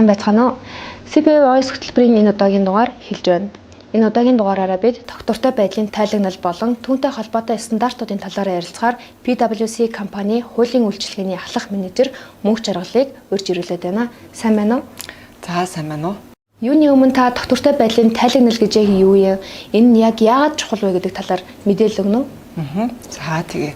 Сайн байцгаана уу? CPA Voice хөтөлбөрийн энэ удаагийн дугаар хэлж байна. Энэ удаагийн дугаараараа бид тогтвортой байдлын тайлагнал болон түүнтэй холбоотой стандартуудын талаар ярилцахаар PwC компани хуулийн үйлчилгээний ахлах менежер Мөнх Жаргалыг урьж ирүүлээд байна. Сайн байна уу? За, сайн байна уу? Юуны өмнө та тогтвортой байдлын тайлагнал гэж яг юу юм? Энэ нь яг яагаад чухал вэ гэдэг талаар мэдээлэл өгнө үү? За, тэгээ.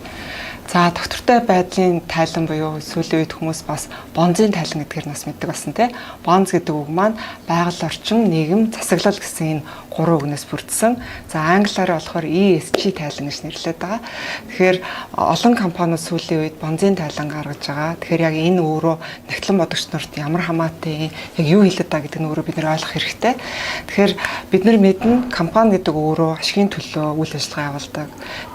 За, тогтвортой байдлын тайлан буюу сүүлийн үед хүмүүс бас бонзын тайлан гэдгээр нас мэддэг болсон, тий. Бонз гэдэг үг маань байгаль орчин, нийгэм, засаглал гэсэн энэ гурван үгнээс бүрдсэн. За, англиар болохоор ESG тайлан гэж нэрлэдэг байгаа. Тэгэхээр олон компаниуд сүүлийн үед бонзын тайлан гаргаж байгаа. Тэгэхээр яг энэ өөрөө нягтлан бодогч нарт ямар хамаатай, яг юу хэлээд байгаа гэдэг нь өөрөө бид нар ойлгох хэрэгтэй. Тэгэхээр бид нар мэднэ, компани гэдэг өөрөө ашигын төлөө үйл ажиллагаа явуулдаг.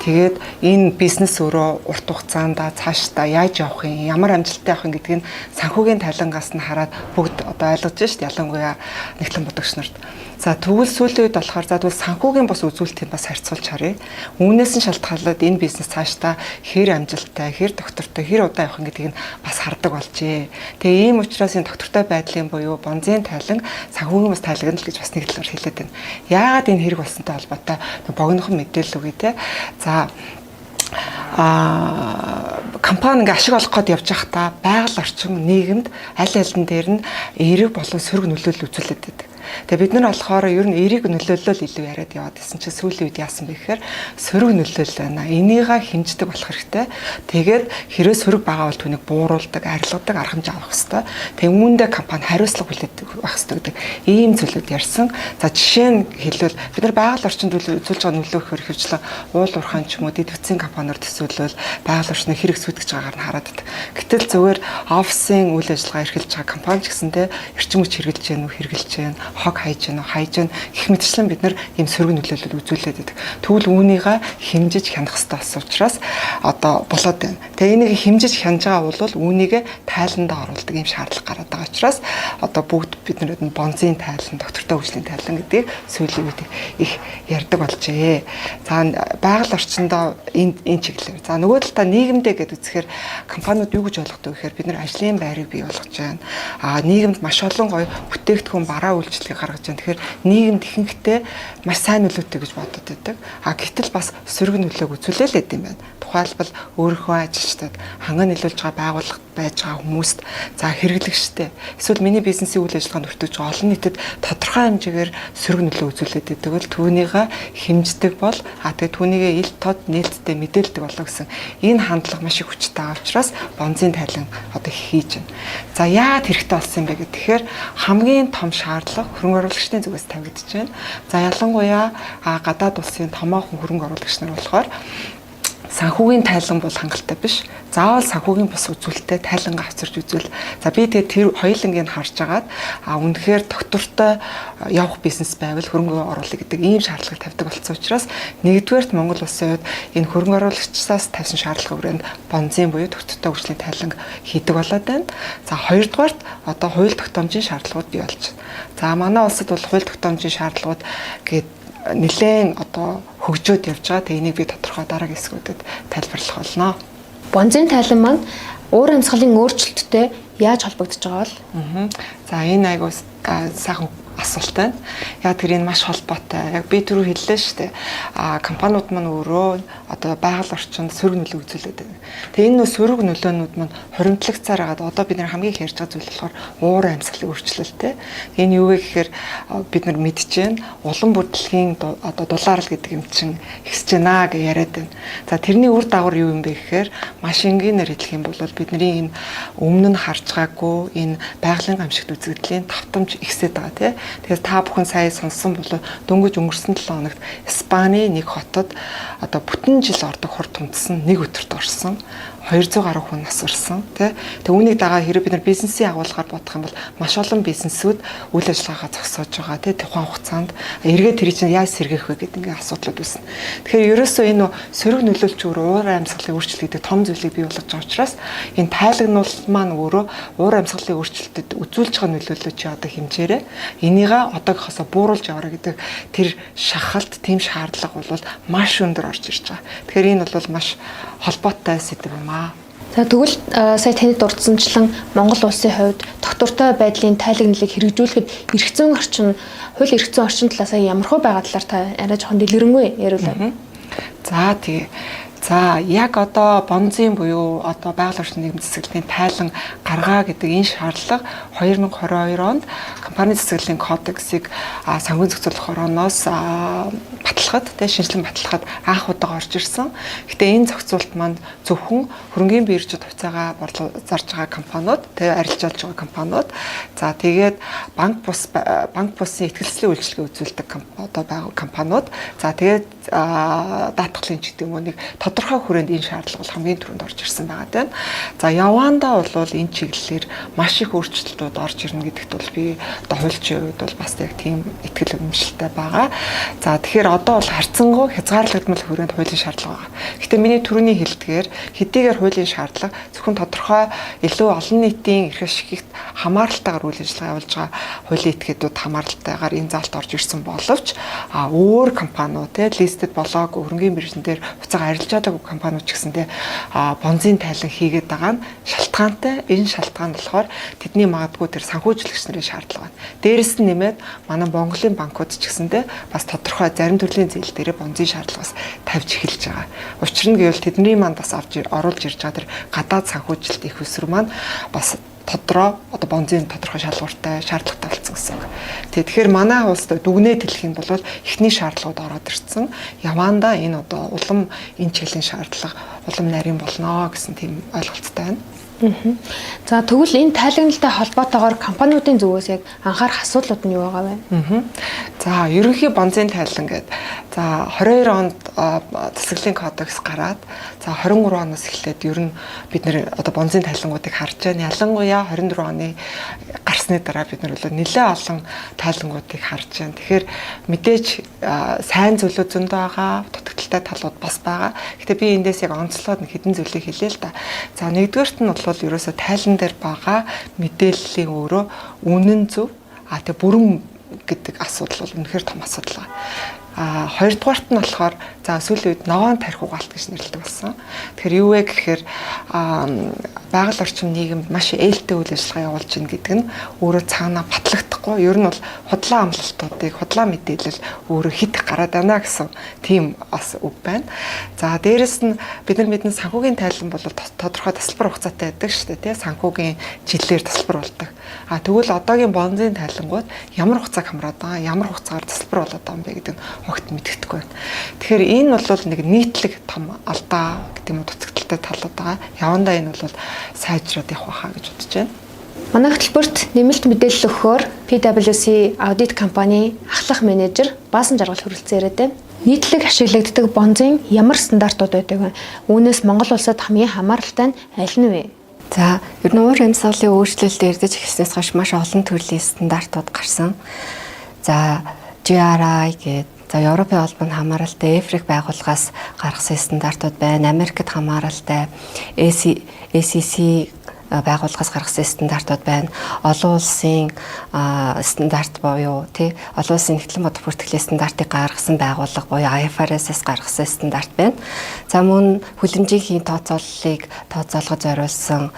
Тэгээд энэ бизнес өөрөө урт хугацаанд цаашдаа яаж явах юм, ямар амжилттай явах юм гэдгийг санхүүгийн тайлангаас нь хараад бүгд одоо ойлгож шít, ялангуяа нягтлан бодогч нарт. За, тэгвэл сүүлийн үед болохоор, за, тэгвэл санхүүгийн бас үзүүлэлтийг бас харьцуулж харъя. Үүнээс нь шалтгаалаад энэ бизнес цаашдаа хэр амжилттай, хэр тогтвортой, хэр удаан явах юм гэдгийг нь бас хардаг болжээ. Тэгээ ийм учраас энэ тогтвортой байдлын буюу бонзын тайлан санхүүгийн бас тайлан л гэж бас нэг талаар хэлээд байна. Яагаад энэ хэрэг болсонтой холбоотой богинохон мэдээлэл өгье те. За, компани ингээ ашиг олох гээд явж байхдаа байгаль орчин, нийгэмд аль алин дээр нь эерэг болон сөрөг нөлөөлөл үзүүлээд байдаг. Тэгээ бид нар болохоор ер нь эерэг нөлөөлөл илүү яриад яваад байсан чинь сүүлийн үед яасан бэ гэхээр сөрөг нөлөөлөл байна. Энийгээ хэмждэг болох хэрэгтэй. Тэгээд хэрвээ сөрөг байгаа бол түүнийг бууруулдаг, арилгадаг арга хэмжээ авах хэрэгтэй. Тэгээ үүндээ компани хариуцлага хүлээдэг байх хэрэгтэй гэдэг ийм зүйлүүд ярьсан. За, жишээ нь хэлбэл, бид нар байгаль орчинд үзүүлж байгаа нөлөө гэхээр ихэвчлэн уул уурхайн ч юм уу, дэд бүтцийн компаниуд төсөөлвөл байгаль орчныг хэрэг сүйтгэж байгаагаар нь хараад байдаг. Гэтэл зүгээр офисын үйл ажиллагаа эрхэлж байгаа компани ч гэсэнтэй эрчим хүч хэрэглэж гэнэ үү, хэрэглэж гэнэ, хог хайж гэнэ үү, хайж гэнэ гэх мэтчлэн бид нар ийм сөрөг нөлөөлөл үзүүлээд байдаг. Тэгвэл үүнийгээ хэмжиж хянах хэрэгтэй болсон учраас одоо болоод байна. Тэгээ энийг хэмжиж хянаж байгаа бол үүнийгээ тайландаа оруулдаг ийм шаардлага гараад байгаа учраас одоо бүгд бид нар бонзын тайлан, тогтвортой хөгжлийн тайлан гэдгийг сүүлийн үед их ярьдаг болжээ. За, байгаль орчиндөө энэ чиглэлээр. За, нөгөө талдаа нийгэмдээ гэдээ үзэхээр компаниуд юу гэж ойлгодог вэ гэхээр бид нар ажлын байрыг бий болгож байна. А нийгэмд маш олон гоё бүтээгдэхүүн, бараа үйлчилгээ гаргаж байна. Тэгэхээр нийгэмд ихэнхдээ маш сайн нөлөөтэй гэж бодод байдаг. А гэтэл бас сөрөг нөлөөг үзүүлээ л юм байна. Тухайлбал, өөрийнхөө ажилчдад, ханган нийлүүлж байгаа байгууллага байж байгаа хүмүүст, за, хэрэглэгчтэй, эсвэл миний бизнесийн үйл ажиллагаанд өртөж байгаа олон нийтэд тодорхой хэмжээгээр сөрөг нөлөө үзүүлээд байдаг бол түүнийгээ хэмждэг бол, тэгээ түүнийгээ ил тод нээлттэй мэдээлдэг болоо гэсэн энэ хандлага маш их хүчтэй байгаа учраас бонзын тайлан одоо хийж байна. За, яагаад хэрэгтэй болсон юм бэ гэхээр хамгийн том шаардлага хөрөнгө оруулагчдын зүгээс тавигдаж байна. За, ялангуяа гадаад улсын томоохон хөрөнгө оруулагч нар болохоор санхүүгийн тайлан бол хангалттай биш. Заавал санхүүгийн бус үзүүлэлтээ тайлангаа авчирч үзвэл, за, би тэгээд тэр хоёулангийг харж агаад, үнэхээр тогтвортой явах бизнес байвал хөрөнгө оруулах гэдэг ийм шаардлага тавьдаг болсон учраас нэгдүгээрт Монгол улсын хувьд энэ хөрөнгө оруулагчдаас тавьсан шаардлага хүрээнд бонзын буюу тогтвортой хөгжлийн тайлан хийдэг болоод байна. За, хоёрдугаарт одоо хууль тогтоомжийн шаардлагууд бий болж байна. За, манай улсад бол хууль тогтоомжийн шаардлагууд гээд нэлээд одоо хөгжөөд явж байгаа. Тэгээ энийг би тодорхой дараагийн хэсгүүдэд тайлбарлах болно. Бонзын тайлан маань уур амьсгалын өөрчлөлттэй яаж холбогдож байгаа бол? За, энэ айгуу сайхан асуулт байна. Яг тэр энэ маш холбоотой. Яг би түрүү хэллээ шүү дээ. Компаниуд маань өөрөө одоо байгаль орчинд сөрөг нөлөө үзүүлээд байна. Тэгээ энэ нөө сөрөг нөлөөнүүд маань хуримтлагцаар хагаад одоо бид нар хамгийн их ярьж байгаа зүйл болохоор уур амьсгалын өөрчлөлт. Энэ юу вэ гэхээр бид нар мэдж байна. Улам бүр дэлхийн одоо дулаарл гэдэг юм чинь ихсэж байна гэж яриад байна. За, тэрний үр дагавар юу юм бэ гэхээр маш энгийнээр хэлэх юм бол бидний энэ өмнө нь харж байгаагүй энэ байгалийн гамшигт үзэгдлийн давтамж ихсээд байгаа, тий. Тэгэхээр та бүхэн сая сонссон бол дөнгөж өнгөрсөн 7 хоногт Испани нэг хотод одоо бүтэн жил ордог хур тунадас нь нэг өдөрт орсон. 200 гаруй хүн нас барсан, тий. Тэгээ үүнийг дагаа хэрэг бид нар бизнесийн агуулгаар бодох юм бол маш олон бизнесүүд үйл ажиллагаагаа зогсоож байгаа, тий. Тухайн хугацаанд эргээд тэр чинь яаж сэргээх вэ гэдэг ингээ асуудлууд үүснэ. Тэгэхээр ерөөсөө энэ сөрөг нөлөөлч өөр уур амьсгалын өөрчлөлт гэдэг том зүйлийг бий болгож байгаа учраас энэ тайлагнуул маань өөрөө уур амьсгалын өөрчлөлтөд үзүүлж байгаа нөлөөллөө чи одоо хэмжээрэй. Энийгээ одоогийнхоосоо бууруулж яваарай гэдэг тэр шахалт, тийм шаардлага бол маш өндөр орж ирж байгаа. Тэгэхээр энэ бол маш холбоотой сэдэв юм аа. За, тэгвэл сая таны дурдсанчлан Монгол улсын хувьд тогтвортой байдлын тайлагналыг хэрэгжүүлэхэд эрх зүйн орчин, хууль эрх зүйн орчин талаас ямархуу байгаа талаар та арай жоохон дэлгэрэнгүй яриулаа. За, тэгээ. За, яг одоо бонзын буюу одоо байгаль орчин нийгэм засаглалын тайлан гаргаа гэдэг энэ шаардлага 2022 онд компани засаглалын кодексыг санхүүгийн зохицуулах хорооноос баталахад, тэ, шинэчлэн баталахад анх удаага орж ирсэн. Гэтэ энэ зохицуулалт маань зөвхөн хөрөнгийн биржид хувьцаагаа зарж байгаа компаниуд, тэ, арилжаалж байгаа компаниуд, за тэгээд банк бусын итгэлцлийн үйлчилгээ үзүүлдэг одоо байгаа компаниуд, за тэгээд даатгалын ч гэдэг юм уу, нэг тодорхой хүрээнд энэ шаардлага бол хамгийн түрүүнд орж ирсэн байгаа даа. За, явандаа бол энэ чиглэлээр маш их өөрчлөлтүүд орж ирнэ гэдэгт бол би одоо хуульчийн хувьд бол бас яг тийм итгэл үнэмшилтэй байгаа. За, тэгэхээр одоо бол харьцангуй хязгаарлагдмал хүрээнд хуулийн шаардлага байгаа. Гэтэ миний түрүүний хэлдгээр хэдийгээр хуулийн шаардлага зөвхөн тодорхой илүү олон нийтийн эрх ашигт хамааралтайгаар үйл ажиллагаа явуулж байгаа хуулийн этгээдүүд хамааралтайгаар энэ заалт орж ирсэн боловч өөр компаниуд, те, listed болоогүй, хөрөнгийн биржин дээр хувьцаагаа арилжаадаг компаниуд ч гэсэн, те, бонзын тайлан хийгээд байгаа нь шалтгаантай. Энэ шалтгаан болохоор тэдний магадгүй тэр санхүүжүүлэгч нарын шаардлага байна. Дээрэс нь нэмээд манай Монголын банкуд ч гэсэн, те, бас тодорхой зарим төрлийн зээл дээрээ бонзын шаардлагаас тавьж эхэлж байгаа. Учир нь гэвэл тэдний маань бас авч оруулж ирж байгаа тэр гадаад санхүүжилт их усруу маань бас тодроо одоо бонзын тодорхой шалгууртай, шаардлагатай болсон гэсэн үг. Тэгэхээр манай улсад дүгнээд хэлэх юм бол эхний шаардлагууд ороод ирсэн. Явандаа энэ одоо улам энэ чиглэлийн шаардлага улам нарийн болно гэсэн тийм ойлголттой байна. За, тэгвэл энэ тайлагналтай холбоотойгоор компаниудын зүгээс яг анхаарах асуудлууд нь юу байгаа вэ? За, ерөнхий бонзын тайлан гэдэг. За, 22 онд засаглалын кодекс гараад, за, 23 оноос эхлээд ер нь бид нэр одоо бонзын тайлангуудыг харж байна. Ялангуяа 24 оны гарсны дараа бид нар бол нэлээд олон тайлангуудыг харж байна. Тэгэхээр мэдээж сайн зүйлүүд зөндөө байгаа, дутагдалтай талууд бас байгаа. Гэтэ би эндээс яг онцлоод нэг хэдэн зүйлийг хэлье л да. За, нэгдүгээрт нь бол ерөөсө тайлан дээр байгаа мэдээллийн өөрөө үнэн зөв а тэг бүрэн гэдэг асуудал бол үнэхээр том асуудал байна. А хоёрдугаарт нь болохоор, за, сүүлийн үед ногоон тархи угаалт гэж нэрлэдэг болсон. Тэгэхээр юу вэ гэхээр байгаль орчин нийгэмд маш ээлтэй үйл ажиллагаа явуулж байна гэдэг нь өөрөө цаанаа батлагдахгүй. Ер нь бол худлаа амлалтуудыг, худлаа мэдээлэл өөрөө хит гараад байна гэсэн тийм бас үг байна. За, дээрэс нь бид нар мэднэ, санхүүгийн тайлан бол тодорхой тасалбар хугацаатай байдаг шүү дээ, тий, санхүүгийн жилээр тасалбар болдог. А тэгвэл одоогийн бонзын тайлангууд ямар хугацааг хамраад байгаа, ямар хугацаагаар тасалбар болоод байгаа юм бэ гэдэг нь огт мэддэхгүй байна. Тэгэхээр энэ бол нэг нийтлэг том алдаа гэдэг юм уу, дутагдалтай талууд байгаа. Явандаа энэ бол сайжраад явах байхаа гэж бодож байна. Манай хөтөлбөрт нэмэлт мэдээлэл өгөхөөр PwC аудит компани ахлах менежер Баасан Жаргал хүрэлцэн ирээд байна. Нийтлэг ашиглагддаг бонзын ямар стандартууд байдаг вэ? Үүнээс Монгол улсад хамгийн хамааралтай нь аль нь вэ? За, ер нь уур амьсгалын өөрчлөлт яригдаж эхэлснээс хойш маш олон төрлийн стандартууд гарсан. За, GRI гэдэг, за, Европын холбоонд хамааралтай EFRAG байгууллагаас гаргасан стандартууд байна. Америкт хамааралтай SEC байгууллагаас гаргасан стандартууд байна. Олон улсын стандарт буюу, тий, олон улсын нэгтлэн бодох бүртгэлийн стандартыг гаргасан байгууллага буюу IFRS-аас гаргасан стандарт байна. За, мөн хүлэмжийн хийн тооцооллыг тооцоолоход зориулсан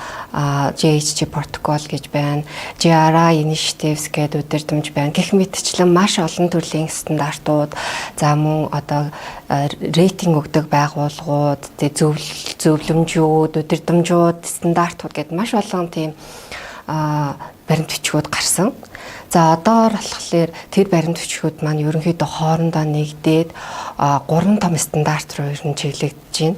GHG протокол гэж байна. GRI Initiatives гэдэг удирдамж байна. Гэх мэтчлэн маш олон төрлийн стандартууд, за, мөн одоо рейтинг өгдөг байгууллагууд, тий, зөвлөмжүүд, удирдамжууд, стандартууд гэдэг маш олон тийм баримт бичгүүд гарсан. За, одоогор болохоор тэр баримт бичгүүд маань ерөнхийдөө хоорондоо нэгдээд гурван том стандарт руу ер нь чиглэгдэж байна.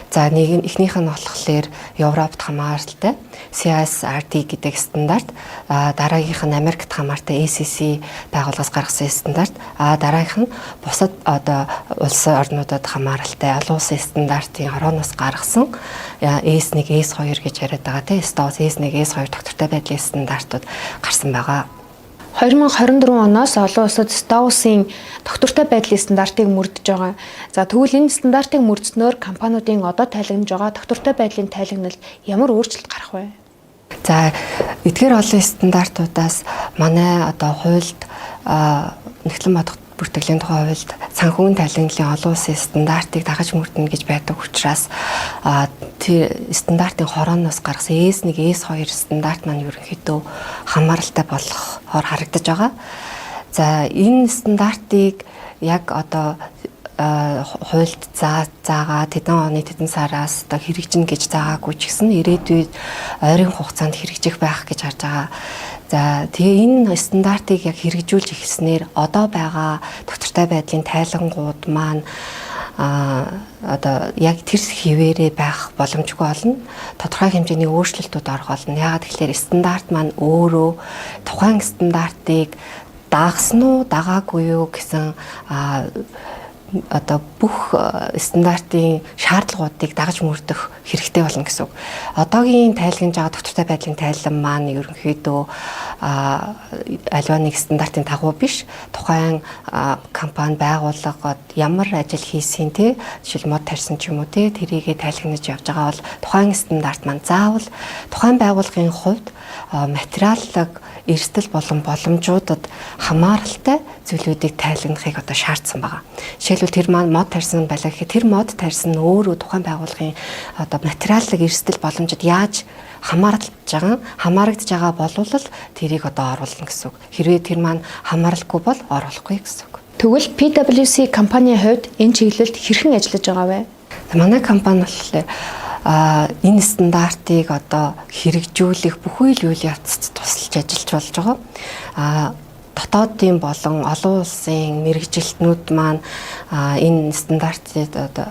За, нэг нь, эхнийх нь болохоор Европт хамааралтай CSRD гэдэг стандарт, дараагийнх нь Америкт хамаартай SEC байгууллагаас гаргасан стандарт, дараагийнх нь бусад одоо улс орнуудад хамааралтай олон улсын стандартын хорооноос гаргасан S1, S2 гэж яриад байгаа, тийм, STOS S1, S2 тогтвортой байдлын стандартууд гарсан байгаа. 2024 оноос олон улсад STOS-ын тогтвортой байдлын стандартыг мөрдөж байгаа. За, тэгвэл энэ стандартыг мөрдснөөр компаниудын одоо тайлагнаж байгаа тогтвортой байдлын тайлагналд ямар өөрчлөлт гарах вэ? За, эдгээр олон стандартуудаас манай одоо хуульд нэгтлэн бодох бүртгэлийн тухай хуульд санхүүгийн тайланглалын олон улсын стандартыг дагаж мөрдөнө гэж байдаг учраас тэр стандартын хорооноос гаргасан S1, S2 стандарт маань ерөнхийдөө хамааралтай болохоор харагдаж байгаа. За, энэ стандартыг яг одоо хуульд заагаа тэдэн оны тэдэн сараас одоо хэрэгжинэ гэж заагаагүй ч гэсэн ирээдүйд ойрын хугацаанд хэрэгжих байх гэж харж байгаа. За, тэгээ энэ стандартыг яг хэрэгжүүлж эхэлснээр одоо байгаа тогтвортой байдлын тайлангууд маань одоо яг тэр хэвээрээ байх боломжгүй болно. Тодорхой хэмжээний өөрчлөлтүүд орох болно. Яагаад гэхээр стандарт маань өөрөө тухайн стандартыг дагасан уу, дагаагүй юу гэсэн одоо бүх стандартын шаардлагуудыг дагаж мөрдөх хэрэгтэй болно гэсэн үг. Одоогийн тайлагнаж байгаа тогтвортой байдлын тайлан маань ерөнхийдөө аливаа нэг стандартын дагуу биш. Тухайн компани, байгууллага ямар ажил хийсэн те, жишээл мод тарьсан ч юм уу те, тэрийгээ тайлагнаж явж байгаа бол тухайн стандарт маань заавал тухайн байгууллагын хувьд материаллык эрсдэл болон боломжуудад хамааралтай зүйлүүдийг тайлагнахыг одоо шаардсан байгаа. Жишээлбэл, тэр маань мод тарьсан байлаа гэхэд тэр мод тарьсан нь өөрөө тухайн байгууллагын одоо материаллык эрсдэл боломжид яаж хамааралж байгаа, хамаарагдж байгаа болвол тэрийг одоо оруулна гэсэн үг. Хэрвээ тэр маань хамааралгүй бол оруулахгүй гэсэн үг. Тэгвэл PwC компанийн хувьд энэ чиглэлд хэрхэн ажиллаж байгаа вэ? Манай компани болохоор энэ стандартыг одоо хэрэгжүүлэх бүхий л үйл явцад тусалж ажиллаж болж байгаа. Дотоодын болон олон улсын мэргэжилтнүүд маань энэ стандартыг одоо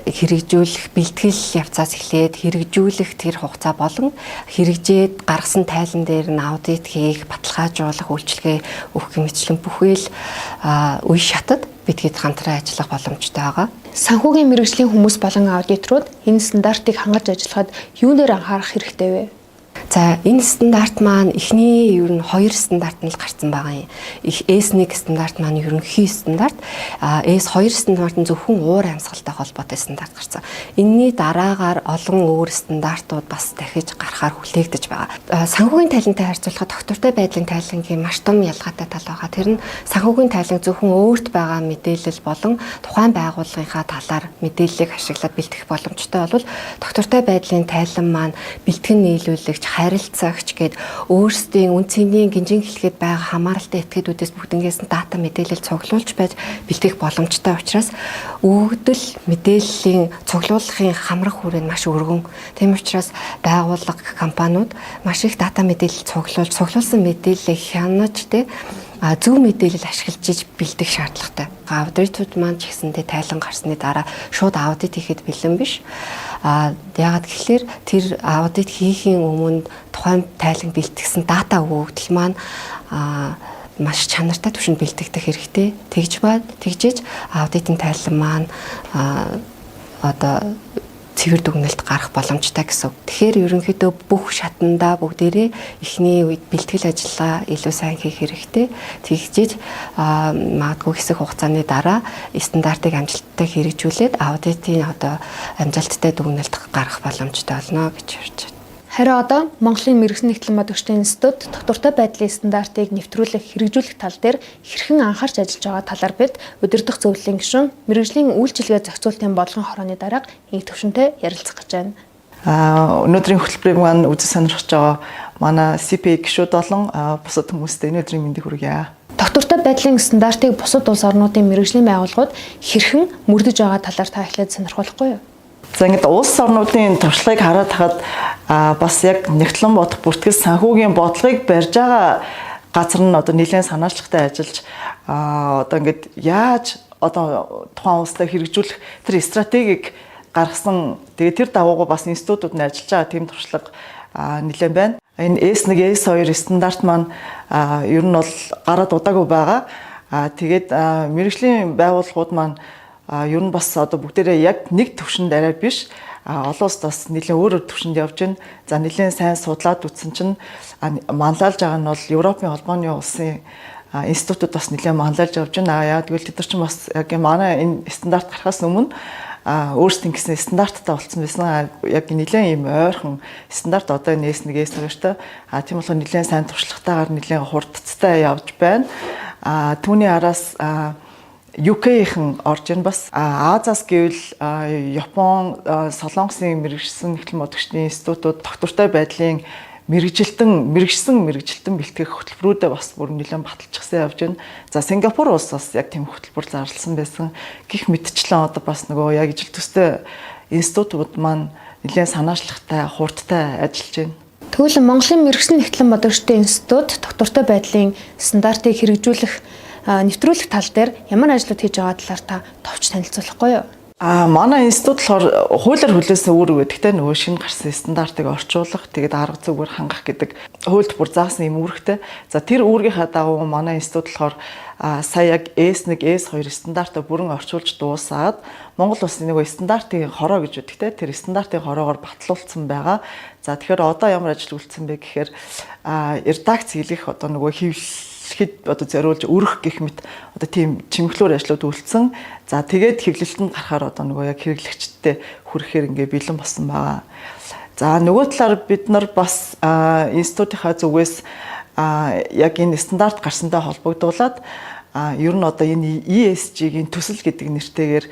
хэрэгжүүлэх бэлтгэл явцаас эхлээд хэрэгжүүлэх тэр хугацаа болон хэрэгжээд гаргасан тайлан дээр нь аудит хийх, баталгаажуулах, үйлчилгээ өгөх мэтчлэн бүхий л үе шатад бид хэд хамтран ажиллах боломжтой байгаа. Санхүүгийн мэргэжлийн хүмүүс болон аудиторууд энэ стандартыг хангаж ажиллахад юун дээр анхаарах хэрэгтэй вэ? За, энэ стандарт маань эхний ер нь хоёр стандарт нь л гарсан байгаа юм. S1 стандарт маань ерөнхий стандарт, S2 стандарт нь зөвхөн уур амьсгалтай холбоотой стандарт гарсан. Энэний дараагаар олон өөр стандартууд бас дахиж гарахаар хүлээгдэж байгаа. Санхүүгийн тайлантай харьцуулахад тогтвортой байдлын тайлангийн маш том ялгаатай тал байгаа. Тэр нь санхүүгийн тайлан зөвхөн өөрт байгаа мэдээлэл болон тухайн байгууллагынхаа талаар мэдээллийг ашиглаад бэлтгэх боломжтой бол тогтвортой байдлын тайлан маань бэлтгэн нийлүүлэгч, харилцагч гээд өөрсдийн үнэ цэний гинжин хэлэхэд байгаа хамааралтай этгээдүүдээс бүгднгээс нь дата мэдээлэл цуглуулж байж бэлтгэх боломжтой учраас өгөгдөл мэдээллийн цуглуулгын хамрах хүрээ нь маш өргөн. Тийм учраас байгууллага, компаниуд маш их дата мэдээлэл цуглуулж, цуглуулсан мэдээллийг хянаж тэ зөв мэдээлэл ашиглаж иж бэлдэх шаардлагатай. Аудитууд маань ч гэсэндээ тайлан гарсны дараа шууд аудит хийхэд бэлэн биш. Яагаад гэхлээр тэр аудит хийхийн өмнө тухайн тайлан бэлтгэсэн дата өгөгдөл маань маш чанартай түвшинд бэлтгэгдэх хэрэгтэй. Тэгж ба тэгжээж аудитын тайлан маань одоо цэвэр дүгнэлт гарах боломжтой гэсэн үг. Тэгэхээр ерөнхийдөө бүх шатандаа бүгдээрээ эхний үед бэлтгэл ажиллагаа илүү сайн хийх хэрэгтэй. Тэгжээж магадгүй хэсэг хугацааны дараа стандартыг амжилттай хэрэгжүүлээд аудитын одоо амжилттай дүгнэлт гаргах боломжтой болно гэж харж байна. Харин одоо Монголын мэргэсэн нэгтлэн модогчдын институт тогтвортой байдлын стандартыг нэвтрүүлэх, хэрэгжүүлэх тал дээр хэрхэн анхаарч ажиллаж байгаа талаар бид удирдах зөвлөлийн гишүүн, мэргэжлийн үйлчилгээ зохицуултын бодлогын хорооны дарга Инх Төвшөнтэй ярилцах гэж байна. Өнөөдрийн хөтөлбөрийг маань үзэж сонирхож байгаа манай CPA гишүүд болон бусад хүмүүстээ өнөөдрийн мэндийг хүргье. Тогтвортой байдлын стандартыг бусад улс орнуудын мэргэжлийн байгууллагууд хэрхэн мөрдөж байгаа талаар та эхлээд сонирхолтой юу? За, ингээд улс орнуудын туршлагыг хараад хахад бас яг нягтлан бодох бүртгэл санхүүгийн бодлогыг барьж байгаа газар нь одоо нэлээд санаачлагтай ажиллаж, одоо ингээд яаж одоо тухайн улстай хэрэгжүүлэх тэр стратегийг гаргасан. Тэгээ тэр дагуугаа бас институтууд нь ажиллаж байгаа тийм туршлага нэлээд байна. Энэ S1, S2 стандарт маань ер нь бол гараад удаагүй байгаа. Тэгээд мэргэжлийн байгууллагууд маань ер нь бас одоо бүгдээрээ яг нэг төвшөнд арай биш, олон улсад бас нэлээд өөр өөр төвшөнд явж байна. За, нэлээд сайн судлаад үзсэн чинь манлайлж байгаа нь бол Европын холбооны улсын институтууд бас нэлээд манлайлж явж байна. Яг тэгвэл тэд нар чинь бас яг манай энэ стандарт гарахаас өмнө өөрсдийн гэсэн стандарттай болцсон байсан. Яг нэлээд ийм ойрхон стандарт одоо энэ S1, S2-тай. Тийм болохоор нэлээд сайн туршлагатайгаар, нэлээд хурдцтай явж байна. Түүний араас UK-ийн орж ийн бас. Азиас гэвэл Япон, Солонгосын мэргэжсэн нэгтлэн бодогчдын институтууд тогтвортой байдлын мэргэжилтэн мэргэжсэн мэргэжилтэн бэлтгэх хөтөлбөрүүдээ бас бүр нэлээд баталчихсан явж байна. За, Сингапур улс бас яг тийм хөтөлбөр зарласан байсан. Гэх мэтчлэн одоо бас нөгөө яг ижил төстэй институтууд маань нэлээд санаачлагтай, хурдтай ажиллаж байна. Тэгвэл Монголын мэргэжсэн нэгтлэн бодогчдын институт тогтвортой байдлын стандартыг хэрэгжүүлэх, нэвтрүүлэх тал дээр ямар ажлууд хийж байгаа талаар та товч танилцуулахгүй юу? Манай институт болохоор хуулиар хүлээсэн үүрэг байдаг те, нөгөө шинэ гарсан стандартыг орчуулах, тэгээд арга зүгээр хангах гэдэг хуульд бүр заасан юм үүрэгтэй. За, тэр үүргийнхаа дагуу манай институт болохоор сая яг S1, S2 стандартаа бүрэн орчуулж дуусаад Монгол улсын нөгөө стандартын хороо гэж байдаг те, тэр стандартын хороогоор батлуулсан байгаа. За, тэгэхээр одоо ямар ажил үлдсэн бэ гэхээр редакц хийх, одоо нөгөө хэвлэхэд одоо зориулж өрөх гэх мэт одоо тийм чимэглүүр ажлууд үлдсэн. За, тэгээд хэвлэлтэнд гарахаар одоо нөгөө яг хэрэглэгчдэд хүрэхээр ингээ бэлэн болсон байгаа. За, нөгөө талаар бид нар бас институтынхаа зүгээс яг энэ стандарт гарсантай холбогдуулаад ер нь одоо энэ ESG-ийн төсөл гэдэг нэртэйгээр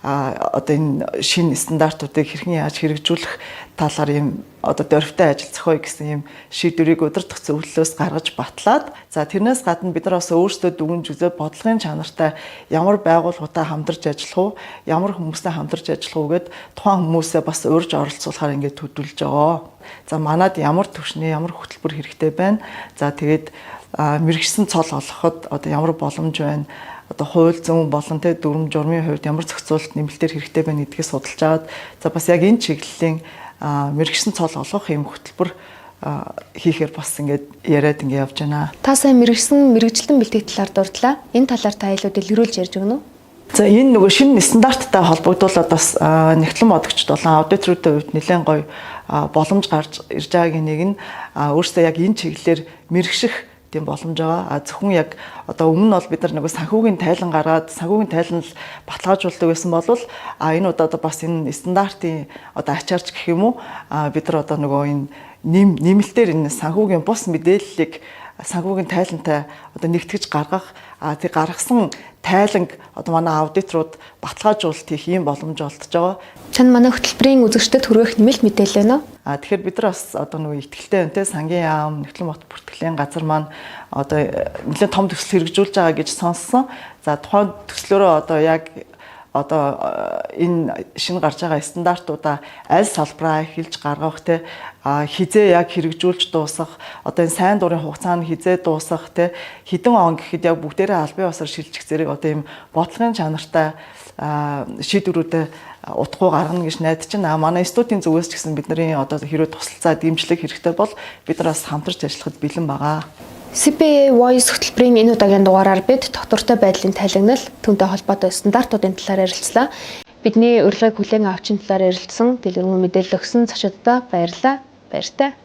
одоо энэ шинэ стандартуудыг хэрхэн яаж хэрэгжүүлэх талаар юм одоо дорвитой ажил зохиоё гэсэн юм шийдвэрийг удирдах зөвлөлөөс гаргаж батлаад, за, тэрнээс гадна бид нар бас өөрсдөө дүгнж үзээд бодлогын чанартай ямар байгууллагатай хамтарч ажиллах уу, ямар хүмүүстэй хамтарч ажиллах уу гээд тухайн хүмүүсээ бас урьж оролцуулахаар ингээд төлөвлөж байгаа. За, манад ямар түвшний ямар хөтөлбөр хэрэгтэй байна. За, тэгээд мэргэжсэн цол олгоход одоо ямар боломж байна, одоо хууль зүйн болон тэ дүрэм журмын хувьд ямар зохицуулалт нэмэлтээр хэрэгтэй байна гэдгийг судалж аваад, за, бас яг энэ чиглэлийн мэргэжсэн цол олгох юм хөтөлбөр хийхээр бас ингээд яриад ингээд явж байна. Та сайн мэргэжсэн мэргэжилтэн бэлтгэх талаар дурдлаа. Энэ талаар та илүү дэлгэрүүлж ярьж өгнө үү? За, энэ нөгөө шинэ стандарттай холбогдуулаад бас нэгтлэн бодогчд болон аудиторуудын хувьд нэлээд гоё боломж гарч ирж байгаагийн нэг нь өөрсдөө яг энэ чиглэлээр мэргэших тийм боломж байгаа. А зөвхөн яг одоо өмнө нь бол бид нар нөгөө санхүүгийн тайлан гаргаад, санхүүгийн тайлан л баталгаажуулдаг байсан бол энэ удаад бас энэ стандартын одоо ачаарч гэх юм уу, бид нар одоо нөгөө энэ нэмэлтээр энэ санхүүгийн бус мэдээллийг санхүүгийн тайлантай одоо нэгтгэж гаргах, тэг гаргасан тайланг одоо манай аудиторууд баталгаажуулалт хийх ийм боломж олдож байгаа. Чанд манай хөтөлбөрийн үзэгчдэд хүргэх нэмэлт мэдээлэл байна уу? Тэгэхээр бид нар бас одоо нөгөө итгэлтэй байна те, сангийн яам, Нэгтлэн бот бүртгэлийн газар маань одоо нэлээд том төсөл хэрэгжүүлж байгаа гэж сонссон. За, тухайн төслөөрөө одоо яг одоо энэ шинэ гарч байгаа стандартуудаа аль салбараа эхэлж гаргах те, хэзээ яг хэрэгжүүлж дуусгах, одоо энэ сайн дурын хугацаа нь хэзээ дуусгах те, хэдэн он гэхэд яг бүгдээрээ албан ёсоор шилжих зэрэг одоо ийм бодлогын чанартай шийдвэрүүдээ удахгүй гаргана гэж найдаж байна. Манай институтын зүгээс ч гэсэн бидний одоо хэрвээ тусалцаа, дэмжлэг хэрэгтэй бол бид нар бас хамтарч ажиллахад бэлэн байгаа. CPA Voice хөтөлбөрийн энэ удаагийн дугаараар бид тогтвортой байдлын тайлагнал, түүнтэй холбоотой стандартуудын талаар ярилцлаа. Бидний урилгыг хүлээн авчин талаар ярилцсан, дэлгэрэнгүй мэдээлэл өгсөн зочдод баярлалаа. Баяртай.